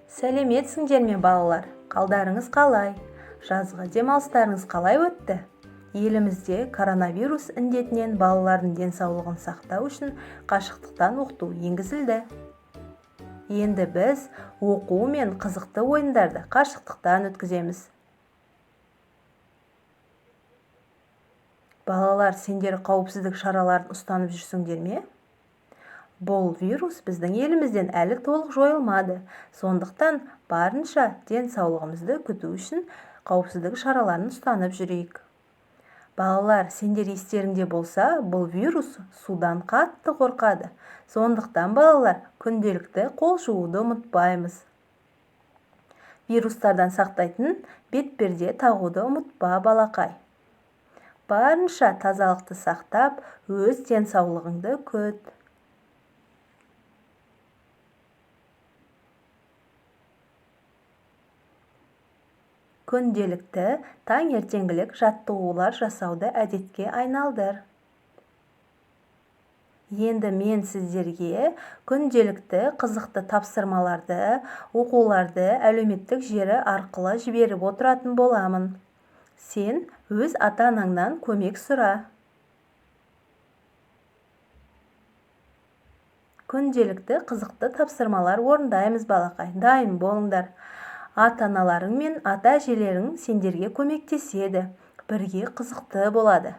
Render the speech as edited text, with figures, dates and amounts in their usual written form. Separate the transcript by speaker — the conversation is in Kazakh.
Speaker 1: Сәлеметсіңдер ме, балалар? Қалдарыңыз қалай? Жазғы демалыстарыңыз қалай өтті? Елімізде коронавирус індетінен балалардың денсаулығын сақтау үшін қашықтықтан оқыту енгізілді. Енді біз оқу мен қызықты ойындарды қашықтықтан өткіземіз. Балалар, сендер қауіпсіздік шараларын ұстанып жүрсіңдер ме? Бұл вирус біздің елімізден әлі толық жойылмады. Сондықтан барынша денсаулығымызды күту үшін қауіпсіздік шараларын ұстанып жүрейік. Балалар, сендер естеріңде болса, бұл вирус судан қатты қорқады. Сондықтан, балалар, күнделікті қол жууды ұмытпаймыз. Вирустардан сақтайтын бетперде тағуды ұмытпа, балақай. Барынша тазалықты сақтап, өз денсаулығыңды күт. Күнделікті таңертеңгілік жаттығулар жасауды әдетке айналдыр. Енді мен сіздерге күнделікті қызықты тапсырмаларды, оқуларды әлеуметтік желі арқылы жіберіп отыратын боламын. Сен өз ата-анаңнан көмек сұра. Күнделікті қызықты тапсырмалар орындаймыз, балақай. Дайын болыңдар. Ата-аналарың мен ата-әжелерің сендерге көмектеседі. Бірге қызықты болады.